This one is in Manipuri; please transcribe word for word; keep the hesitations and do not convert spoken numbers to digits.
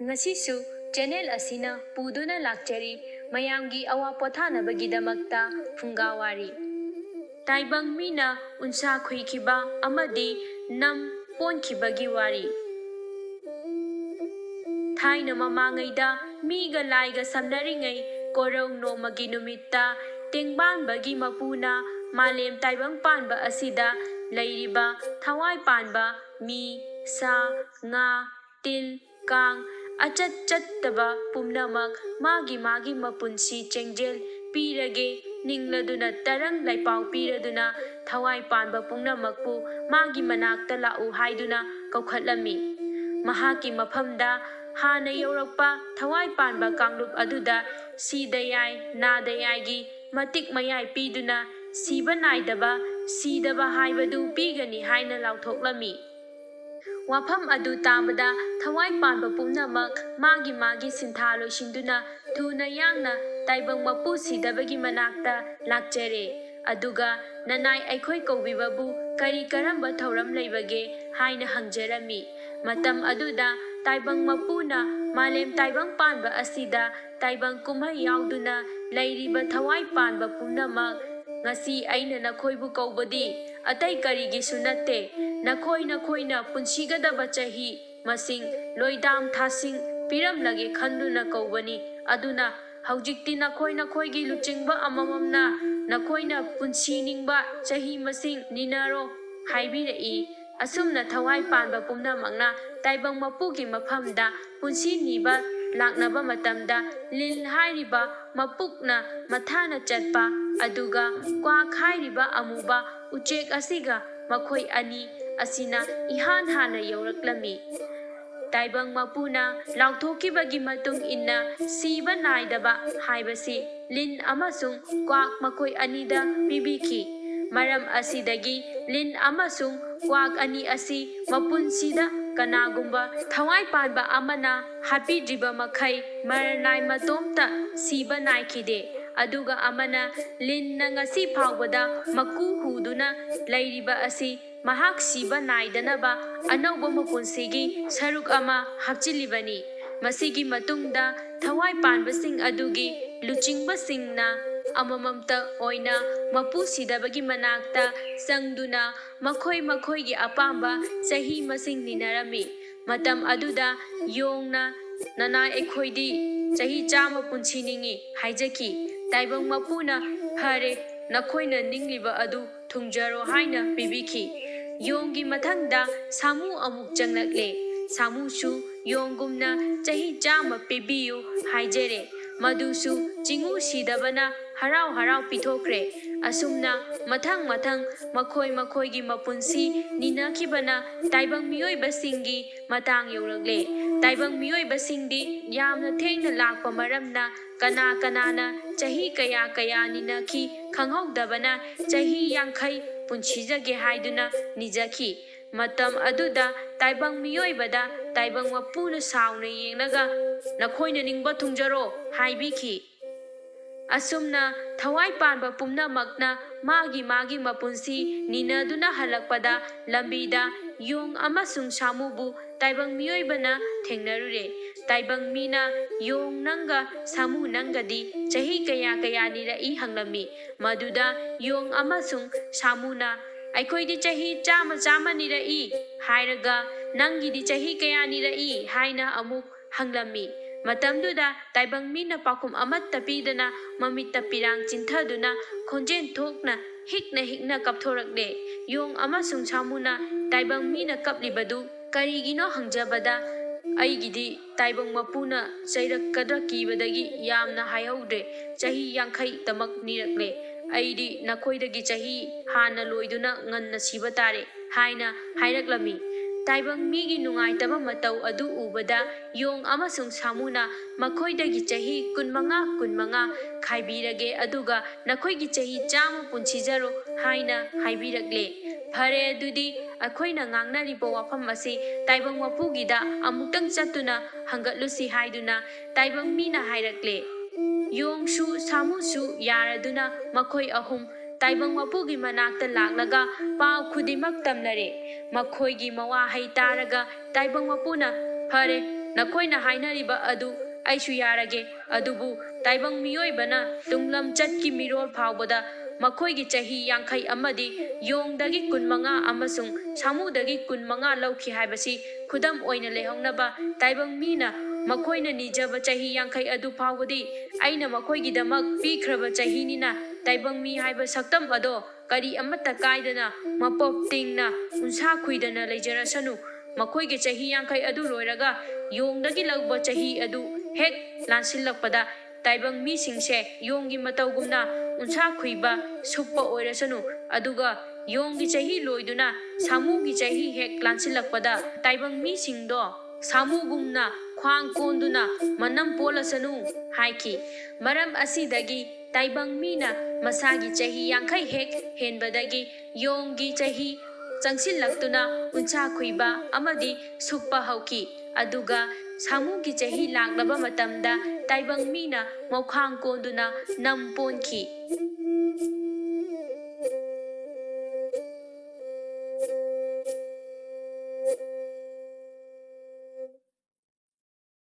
ꯉꯁꯤꯁꯨ ꯆꯦꯅꯦꯜ ꯑꯁꯤꯅ ꯄꯨꯗꯨꯅ ꯂꯥꯛꯆꯔꯤ ꯃꯌꯥꯝꯒꯤ ꯑꯋꯥ ꯄꯣꯊꯥꯅꯕꯒꯤꯗꯃꯛꯇ ꯐꯨꯡꯒꯥ ꯋꯥꯔꯤ꯫ ꯇꯥꯏꯕꯪ ꯃꯤꯅ ꯎꯟꯁꯥ ꯈꯨꯏꯈꯤꯕ ꯑꯃꯗꯤ ꯅꯝ ꯄꯣꯟꯈꯤꯕꯒꯤ ꯋꯥꯔꯤ꯫ ꯊꯥꯏꯅ ꯃꯃꯥꯡꯉꯩꯗ ꯃꯤꯒ ꯂꯥꯏꯒ ꯁꯝꯅꯔꯤꯉꯩ ꯀꯣꯔꯧ ꯅꯣꯡꯃꯒꯤ ꯅꯨꯃꯤꯠꯇ ꯇꯦꯡꯕꯥꯟꯕꯒꯤ ꯃꯄꯨꯅ ꯃꯥꯂꯦꯝ ꯇꯥꯏꯕꯪ ꯄꯥꯟꯕ ꯑꯁꯤꯗ ꯂꯩꯔꯤꯕ ꯊꯋꯥꯏ ꯄꯥꯟꯕ ꯃꯤ, ꯁꯥ, ꯉꯥ, ꯇꯤꯜ, ꯀꯥꯡ, ꯑꯆꯠ ꯆꯠꯇꯕ ꯄꯨꯝꯅꯃꯛ ꯃꯥꯒꯤ ꯃꯥꯒꯤ ꯃꯄꯨꯟꯁꯤ ꯆꯦꯡꯖꯦꯜ ꯄꯤꯔꯒꯦ, ꯅꯤꯡꯂꯗꯨꯅ ꯇꯔꯪ ꯂꯩꯄꯥꯎ ꯄꯤꯔꯗꯨꯅ ꯊꯋꯥꯏ ꯄꯥꯟꯕ ꯄꯨꯝꯅꯃꯛꯄꯨ ꯃꯥꯒꯤ ꯃꯅꯥꯛꯇ ꯂꯥꯛꯎ ꯍꯥꯏꯗꯨꯅ ꯀꯧꯈꯠꯂꯝꯃꯤ꯫ ꯃꯍꯥꯛꯀꯤ ꯃꯐꯝꯗ ꯍꯥꯟꯅ ꯌꯧꯔꯛꯄ ꯊꯋꯥꯏ ꯄꯥꯟꯕ ꯀꯥꯡꯂꯨꯞ ꯑꯗꯨꯗ ꯁꯤꯗ ꯌꯥꯏ, ꯅꯥꯗ ꯌꯥꯏꯒꯤ ꯃꯇꯤꯛ ꯃꯌꯥꯏ ꯄꯤꯗꯨꯅ ꯁꯤꯕ ꯅꯥꯏꯗꯕ, ꯁꯤꯗꯕ ꯍꯥꯏꯕꯗꯨ ꯄꯤꯒꯅꯤ ꯍꯥꯏꯅ ꯂꯥꯎꯊꯣꯛꯂꯝꯃꯤ꯫ ꯋꯥꯐꯝ ꯑꯗꯨ ꯇꯥꯕꯗ ꯊꯋꯥꯏ ꯄꯥꯟꯕ ꯄꯨꯝꯅꯃꯛ ꯃꯥꯒꯤ ꯃꯥꯒꯤ ꯁꯤꯟꯊꯥ ꯂꯣꯏꯁꯤꯟꯗꯨꯅ ꯊꯨꯅ ꯌꯥꯡꯅ ꯇꯥꯏꯕꯪ ꯃꯄꯨ ꯁꯤꯗꯕꯒꯤ ꯃꯅꯥꯛꯇ ꯂꯥꯛꯆꯔꯦ꯫ ꯑꯗꯨꯒ ꯅꯅꯥꯏ ꯑꯩꯈꯣꯏ ꯀꯧꯕꯤꯕꯕꯨ ꯀꯔꯤ ꯀꯔꯝꯕ ꯊꯧꯔꯝ ꯂꯩꯕꯒꯦ ꯍꯥꯏꯅ ꯍꯪꯖꯔꯝꯃꯤ꯫ ꯃꯇꯝ ꯑꯗꯨꯗ ꯇꯥꯏꯕꯪ ꯃꯄꯨꯅ ꯃꯥꯂꯦꯝ ꯇꯥꯏꯕꯪ ꯄꯥꯟꯕ ꯑꯁꯤꯗ ꯇꯥꯏꯕꯪ ꯀꯨꯝꯍꯩ ꯌꯥꯎꯗꯨꯅ ꯂꯩꯔꯤꯕ ꯊꯋꯥꯏ ꯄꯥꯟꯕ ꯄꯨꯝꯅꯃꯛ, ꯉꯁꯤ ꯑꯩꯅ ꯅꯈꯣꯏꯕꯨ ꯀꯧꯕꯗꯤ ꯑꯇꯩ ꯀꯔꯤꯒꯤꯁꯨ ꯅꯠꯇꯦ, ꯅꯈꯣꯏ ꯅꯈꯣꯏꯅ ꯄꯨꯟꯁꯤꯒꯗꯕ ꯆꯍꯤ ꯃꯁꯤꯡ, ꯂꯣꯏꯗꯥꯝ ꯊꯥꯁꯤꯡ ꯄꯤꯔꯝꯂꯒꯦ ꯈꯟꯗꯨꯅ ꯀꯧꯕꯅꯤ꯫ ꯑꯗꯨꯅ ꯍꯧꯖꯤꯛꯇꯤ ꯅꯈꯣꯏ ꯅꯈꯣꯏꯒꯤ ꯂꯨꯆꯤꯡꯕ ꯑꯃꯃꯝꯅ ꯅꯈꯣꯏꯅ ꯄꯨꯟꯁꯤ ꯅꯤꯡꯕ ꯆꯍꯤ ꯃꯁꯤꯡ ꯅꯤꯅꯔꯣ ꯍꯥꯏꯕꯤꯔꯛꯏ꯫ ꯑꯁꯨꯝꯅ ꯊꯋꯥꯏ ꯄꯥꯟꯕ ꯄꯨꯝꯅꯃꯛꯅ ꯇꯥꯏꯕꯪ ꯃꯄꯨꯒꯤ ꯃꯐꯝꯗ ꯄꯨꯟꯁꯤ ꯅꯤꯕ ꯂꯥꯛꯅꯕ ꯃꯇꯝꯗ ꯂꯤꯟ ꯍꯥꯏꯔꯤꯕ ꯃꯄꯨꯛꯅ ꯃꯊꯥꯅ ꯆꯠꯄ, ꯑꯗꯨꯒ ꯀ꯭ꯋꯥꯛ ꯍꯥꯏꯔꯤꯕ ꯑꯃꯨꯕ ꯎꯆꯦꯛ ꯑꯁꯤꯒ ꯃꯈꯣꯏ ꯑꯅꯤ ꯑꯁꯤꯅ ꯏꯍꯥꯟ ꯍꯥꯟꯅ ꯌꯧꯔꯛꯂꯝꯃꯤ꯫ ꯇꯥꯏꯕꯪ ꯃꯄꯨꯅ ꯂꯥꯎꯊꯣꯛꯈꯤꯕꯒꯤ ꯃꯇꯨꯡ ꯏꯟꯅ ꯁꯤꯕ ꯅꯥꯏꯗꯕ ꯍꯥꯏꯕꯁꯤ ꯂꯤꯟ ꯑꯃꯁꯨꯡ ꯀ꯭ꯋꯥꯛ ꯃꯈꯣꯏ ꯑꯅꯤꯗ ꯄꯤꯕꯤꯈꯤ꯫ ꯃꯔꯝ ꯑꯁꯤꯗꯒꯤ ꯂꯤꯟ ꯑꯃꯁꯨꯡ ꯀ꯭ꯋꯥꯛ ꯑꯅꯤ ꯑꯁꯤ ꯃꯄꯨꯟꯁꯤꯗ ꯀꯅꯥꯒꯨꯝꯕ ꯊꯋꯥꯏ ꯄꯥꯟꯕ ꯑꯃꯅ ꯍꯥꯠꯄꯤꯗ꯭ꯔꯤꯕ ꯃꯈꯩ ꯃꯔꯅꯥꯏ ꯃꯇꯣꯝꯇ ꯁꯤꯕ ꯅꯥꯏꯈꯤꯗꯦ꯫ ꯑꯗꯨꯒ ꯑꯃꯅ ꯂꯤꯟꯅ ꯉꯁꯤ ꯐꯥꯎꯕꯗ ꯃꯀꯨ ꯍꯨꯗꯨꯅ ꯂꯩꯔꯤꯕ ꯑꯁꯤ ꯃꯍꯥꯛ ꯁꯤꯕ ꯅꯥꯏꯗꯅꯕ ꯑꯅꯧꯕ ꯃꯄꯨꯟꯁꯤꯒꯤ ꯁꯔꯨꯛ ꯑꯃ ꯍꯥꯞꯆꯤꯜꯂꯤꯕꯅꯤ꯫ ꯃꯁꯤꯒꯤ ꯃꯇꯨꯡꯗ ꯊꯋꯥꯏ ꯄꯥꯟꯕꯁꯤꯡ ꯑꯗꯨꯒꯤ ꯂꯨꯆꯤꯡꯕꯁꯤꯡꯅ ꯑꯃꯃꯝꯇ ꯑꯣꯏꯅ ꯃꯄꯨ ꯁꯤꯗꯕꯒꯤ ꯃꯅꯥꯛꯇ ꯆꯪꯗꯨꯅ ꯃꯈꯣꯏ ꯃꯈꯣꯏꯒꯤ ꯑꯄꯥꯝꯕ ꯆꯍꯤ ꯃꯁꯤꯡ ꯅꯤꯅꯔꯝꯃꯤ꯫ ꯃꯇꯝ ꯑꯗꯨꯗ ꯌꯣꯡꯅ, "ꯅꯅꯥꯏ, ꯑꯩꯈꯣꯏꯗꯤ ꯆꯍꯤ ꯆꯥꯝꯃ ꯄꯨꯟꯁꯤ ꯅꯤꯡꯏ" ꯍꯥꯏꯖꯈꯤ꯫ ꯇꯥꯏꯕꯪ ꯃꯄꯨꯅ, "ꯐꯔꯦ, ꯅꯈꯣꯏꯅ ꯅꯤꯡꯂꯤꯕ ꯑꯗꯨ ꯊꯨꯡꯖꯔꯣ" ꯍꯥꯏꯅ ꯄꯤꯕꯤꯈꯤ꯫ ꯌꯣꯡꯒꯤ ꯃꯊꯪꯗ ꯁꯥꯃꯨ ꯑꯃꯨꯛ ꯆꯪꯂꯛꯂꯦ꯫ ꯁꯥꯃꯨꯁꯨ ꯌꯣꯡꯒꯨꯝꯅ ꯆꯍꯤ ꯆꯥꯝꯃ ꯄꯤꯕꯤꯌꯨ ꯍꯥꯏꯖꯔꯦ꯫ ꯃꯗꯨꯁꯨ ꯆꯤꯡꯉꯨ ꯁꯤꯗꯕꯅ ꯍꯔꯥꯎ ꯍꯔꯥꯎ ꯄꯤꯊꯣꯛꯈ꯭ꯔꯦ꯫ ꯑꯁꯨꯝꯅ ꯃꯊꯪ ꯃꯊꯪ ꯃꯈꯣꯏ ꯃꯈꯣꯏꯒꯤ ꯃꯄꯨꯟꯁꯤ ꯅꯤꯅꯈꯤꯕꯅ ꯇꯥꯏꯕꯪ ꯃꯤꯑꯣꯏꯕꯁꯤꯡꯒꯤ ꯃꯇꯥꯡ ꯌꯧꯔꯛꯂꯦ꯫ ꯇꯥꯏꯕꯪ ꯃꯤꯑꯣꯏꯕꯁꯤꯡꯗꯤ ꯌꯥꯝꯅ ꯊꯦꯡꯅ ꯂꯥꯛꯄ ꯃꯔꯝꯅ ꯀꯅꯥ ꯀꯅꯥꯅ ꯆꯍꯤ ꯀꯌꯥ ꯀꯌꯥ ꯅꯤꯅꯈꯤ ꯈꯪꯍꯧꯗꯕꯅ ꯆꯍꯤ ꯌꯥꯡꯈꯩ ꯄꯨꯟꯁꯤꯖꯒꯦ ꯍꯥꯏꯗꯨꯅ ꯅꯤꯖꯈꯤ꯫ ꯃꯇꯝ ꯑꯗꯨꯗ ꯇꯥꯏꯕꯪ ꯃꯤꯑꯣꯏꯕꯗ ꯇꯥꯏꯕꯪ ꯃꯄꯨꯅ ꯁꯥꯎꯅ ꯌꯦꯡꯂꯒ, "ꯅꯈꯣꯏꯅ ꯅꯤꯡꯕ ꯊꯨꯡꯖꯔꯣ" ꯍꯥꯏꯕꯤꯈꯤ꯫ ꯑꯁꯨꯝꯅ ꯊꯋꯥꯏ ꯄꯥꯟꯕ ꯄꯨꯝꯅꯃꯛꯅ ꯃꯥꯒꯤ ꯃꯥꯒꯤ ꯃꯄꯨꯟꯁꯤ ꯅꯤꯅꯗꯨꯅ ꯍꯜꯂꯛꯄꯗ ꯂꯝꯕꯤꯗ ꯌꯣꯡ ꯑꯃꯁꯨꯡ ꯁꯥꯃꯨꯕꯨ ꯇꯥꯏꯕꯪ ꯃꯤꯑꯣꯏꯕꯅ ꯊꯦꯡꯅꯔꯨꯔꯦ꯫ ꯇꯥꯏꯕꯪ ꯃꯤꯅ ꯌꯣꯡ ꯅꯪꯒ ꯁꯥꯃꯨ ꯅꯪꯒꯗꯤ ꯆꯍꯤ ꯀꯌꯥ ꯀꯌꯥ ꯅꯤꯔꯛꯏ ꯍꯪꯂꯝꯃꯤ꯫ ꯃꯗꯨꯗ ꯌꯣꯡ ꯑꯃꯁꯨꯡ ꯁꯥꯃꯨꯅ, "ꯑꯩꯈꯣꯏꯗꯤ ꯆꯍꯤ ꯆꯥꯝꯃ ꯆꯥꯝꯃ ꯅꯤꯔꯛꯏ" ꯍꯥꯏꯔꯒ, "ꯅꯪꯒꯤꯗꯤ ꯆꯍꯤ ꯀꯌꯥ ꯅꯤꯔꯛꯏ?" ꯍꯥꯏꯅ ꯑꯃꯨꯛ ꯍꯪꯂꯝꯃꯤ꯫ ꯃꯇꯝꯗꯨꯗ ꯇꯥꯏꯕꯪ ꯃꯤꯅ ꯄꯥꯎꯈꯨꯝ ꯑꯃꯠꯇ ꯄꯤꯗꯅ ꯃꯃꯤꯠꯇ ꯄꯤꯔꯥꯡ ꯆꯤꯟꯊꯗꯨꯅ ꯈꯣꯟꯖꯦꯜ ꯊꯣꯛꯅ ꯍꯤꯛꯅ ꯍꯤꯛꯅ ꯀꯞꯊꯣꯔꯛꯂꯦ꯫ ꯌꯣꯡ ꯑꯃꯁꯨꯡ ꯁꯥꯃꯨꯅ ꯇꯥꯏꯕꯪ ꯃꯤꯅ ꯀꯞꯂꯤꯕꯗꯨ ꯀꯔꯤꯒꯤꯅꯣ ꯍꯪꯖꯕꯗ, "ꯑꯩꯒꯤꯗꯤ ꯇꯥꯏꯕꯪ ꯃꯄꯨꯅ ꯆꯩꯔꯛꯀꯗ꯭ꯔꯥ ꯀꯤꯕꯗꯒꯤ ꯌꯥꯝꯅ ꯍꯥꯏꯍꯧꯗ꯭ꯔꯦ꯫ ꯆꯍꯤ ꯌꯥꯡꯈꯩꯗꯃꯛ ꯅꯤꯔꯛꯂꯦ꯫ ꯑꯩꯗꯤ ꯅꯈꯣꯏꯗꯒꯤ ꯆꯍꯤ ꯍꯥꯟꯅ ꯂꯣꯏꯗꯨꯅ ꯉꯟꯅ ꯁꯤꯕ ꯇꯥꯔꯦ" ꯍꯥꯏꯅ ꯍꯥꯏꯔꯛꯂꯝꯃꯤ꯫ ꯇꯥꯏꯕꯪ ꯃꯤꯒꯤ ꯅꯨꯡꯉꯥꯏꯇꯕ ꯃꯇꯧ ꯑꯗꯨ ꯎꯕꯗ ꯌꯣꯡ ꯑꯃꯁꯨꯡ ꯁꯥꯃꯨꯅ ꯃꯈꯣꯏꯗꯒꯤ ꯆꯍꯤ ꯀꯨꯟꯃꯉꯥ, ꯀꯨꯟꯃꯉꯥ ꯈꯥꯏꯕꯤꯔꯒꯦ, ꯑꯗꯨꯒ ꯅꯈꯣꯏꯒꯤ ꯆꯍꯤ ꯆꯥꯝꯃ ꯄꯨꯟꯁꯤꯖꯔꯣ ꯍꯥꯏꯅ ꯍꯥꯏꯕꯤꯔꯛꯂꯦ꯫ "ꯐꯔꯦ, ꯑꯗꯨꯗꯤ ꯑꯩꯈꯣꯏꯅ ꯉꯥꯡꯅꯔꯤꯕ ꯋꯥꯐꯝ ꯑꯁꯤ ꯇꯥꯏꯕꯪ ꯃꯄꯨꯒꯤꯗ ꯑꯃꯨꯛꯇꯪ ꯆꯠꯇꯨꯅ ꯍꯪꯒꯠꯂꯨꯁꯤ" ꯍꯥꯏꯗꯨꯅ ꯇꯥꯏꯕꯪ ꯃꯤꯅ ꯍꯥꯏꯔꯛꯂꯦ꯫ ꯌꯣꯡꯁꯨ ꯁꯥꯃꯨꯁꯨ ꯌꯥꯔꯗꯨꯅ ꯃꯈꯣꯏ ꯑꯍꯨꯝ ꯇꯥꯏꯕꯪ ꯃꯄꯨꯒꯤ ꯃꯅꯥꯛꯇ ꯂꯥꯛꯂꯒ ꯄꯥꯎ ꯈꯨꯗꯤꯡꯃꯛ ꯇꯝꯅꯔꯦ꯫ ꯃꯈꯣꯏꯒꯤ ꯃꯋꯥꯍꯩ ꯇꯥꯔꯒ ꯇꯥꯏꯕꯪ ꯃꯄꯨꯅ, "ꯐꯔꯦ, ꯅꯈꯣꯏꯅ ꯍꯥꯏꯅꯔꯤꯕ ꯑꯗꯨ ꯑꯩꯁꯨ ꯌꯥꯔꯒꯦ꯫ ꯑꯗꯨꯕꯨ ꯇꯥꯏꯕꯪ ꯃꯤꯑꯣꯏꯕꯅ ꯇꯨꯡꯂꯝꯆꯠꯀꯤ ꯃꯤꯔꯣꯜ ꯐꯥꯎꯕꯗ ꯃꯈꯣꯏꯒꯤ ꯆꯍꯤ ꯌꯥꯡꯈꯩ ꯑꯃꯗꯤ ꯌꯣꯡꯗꯒꯤ ꯀꯨꯟꯃꯉꯥ ꯑꯃꯁꯨꯡ ꯁꯥꯃꯨꯗꯒꯤ ꯀꯨꯟꯃꯉꯥ ꯂꯧꯈꯤ ꯍꯥꯏꯕꯁꯤ ꯈꯨꯗꯝ ꯑꯣꯏꯅ ꯂꯩꯍꯧꯅꯕ, ꯇꯥꯏꯕꯪ ꯃꯤꯅ ꯃꯈꯣꯏꯅ ꯅꯤꯖꯕ ꯆꯍꯤ ꯌꯥꯡꯈꯩ ꯑꯗꯨ ꯐꯥꯎꯕꯗꯤ ꯑꯩꯅ ꯃꯈꯣꯏꯒꯤꯗꯃꯛ ꯄꯤꯈ꯭ꯔꯕ ꯆꯍꯤꯅꯤꯅ, ꯇꯥꯏꯕꯪ ꯃꯤ ꯍꯥꯏꯕ ꯁꯛꯇꯝ ꯑꯗꯣ ꯀꯔꯤ ꯑꯃꯠꯇ ꯀꯥꯏꯗꯅ, ꯃꯄꯣꯞ ꯇꯤꯡꯅ, ꯎꯟꯁꯥ ꯈꯨꯏꯗꯅ ꯂꯩꯖꯔꯁꯅꯨ꯫ ꯃꯈꯣꯏꯒꯤ ꯆꯍꯤ ꯌꯥꯡꯈꯩ ꯑꯗꯨ ꯂꯣꯏꯔꯒ ꯌꯣꯡꯗꯒꯤ ꯂꯧꯕ ꯆꯍꯤ ꯑꯗꯨ ꯍꯦꯛ ꯂꯥꯟꯁꯤꯜꯂꯛꯄꯗ, ꯇꯥꯏꯕꯪ ꯃꯤꯁꯤꯡꯁꯦ ꯌꯣꯡꯒꯤ ꯃꯇꯧꯒꯨꯝꯅ ꯎꯟꯁꯥ ꯈꯨꯏꯕ, ꯁꯨꯞꯄ ꯑꯣꯏꯔꯁꯅꯨ꯫ ꯑꯗꯨꯒ ꯌꯣꯡꯒꯤ ꯆꯍꯤ ꯂꯣꯏꯗꯨꯅ ꯁꯥꯃꯨꯒꯤ ꯆꯍꯤ ꯍꯦꯛ ꯂꯥꯟꯁꯤꯜꯂꯛꯄꯗ, ꯇꯥꯏꯕꯪ ꯃꯤꯁꯤꯡꯗꯣ ꯁꯥꯃꯨꯒꯨꯝꯅ ꯈ꯭ꯋꯥꯡ ꯀꯣꯟꯗꯨꯅ ꯃꯅꯝ ꯄꯣꯜꯂꯁꯅꯨ ꯍꯥꯏꯈꯤ꯫ ꯃꯔꯝ ꯑꯁꯤꯗꯒꯤ ꯇꯥꯏꯕꯪ ꯃꯤꯅ ꯃꯁꯥꯒꯤ ꯆꯍꯤ ꯌꯥꯡꯈꯩ ꯍꯦꯛ ꯍꯦꯟꯕꯗꯒꯤ ꯌꯣꯡꯒꯤ ꯆꯍꯤ ꯆꯪꯁꯤꯜꯂꯛꯇꯨꯅ ꯎꯟꯁꯥ ꯈꯨꯏꯕ ꯑꯃꯗꯤ ꯁꯨꯞꯄ ꯍꯧꯈꯤ꯫ ꯑꯗꯨꯒ ꯁꯥꯃꯨꯒꯤ ꯆꯍꯤ ꯂꯥꯛꯂꯕ ꯃꯇꯝꯗ ꯇꯥꯏꯕꯪ ꯃꯤꯅ ꯃꯧꯈꯥꯡ ꯀꯣꯟꯗꯨꯅ ꯅꯝ ꯄꯣꯟꯈꯤ꯫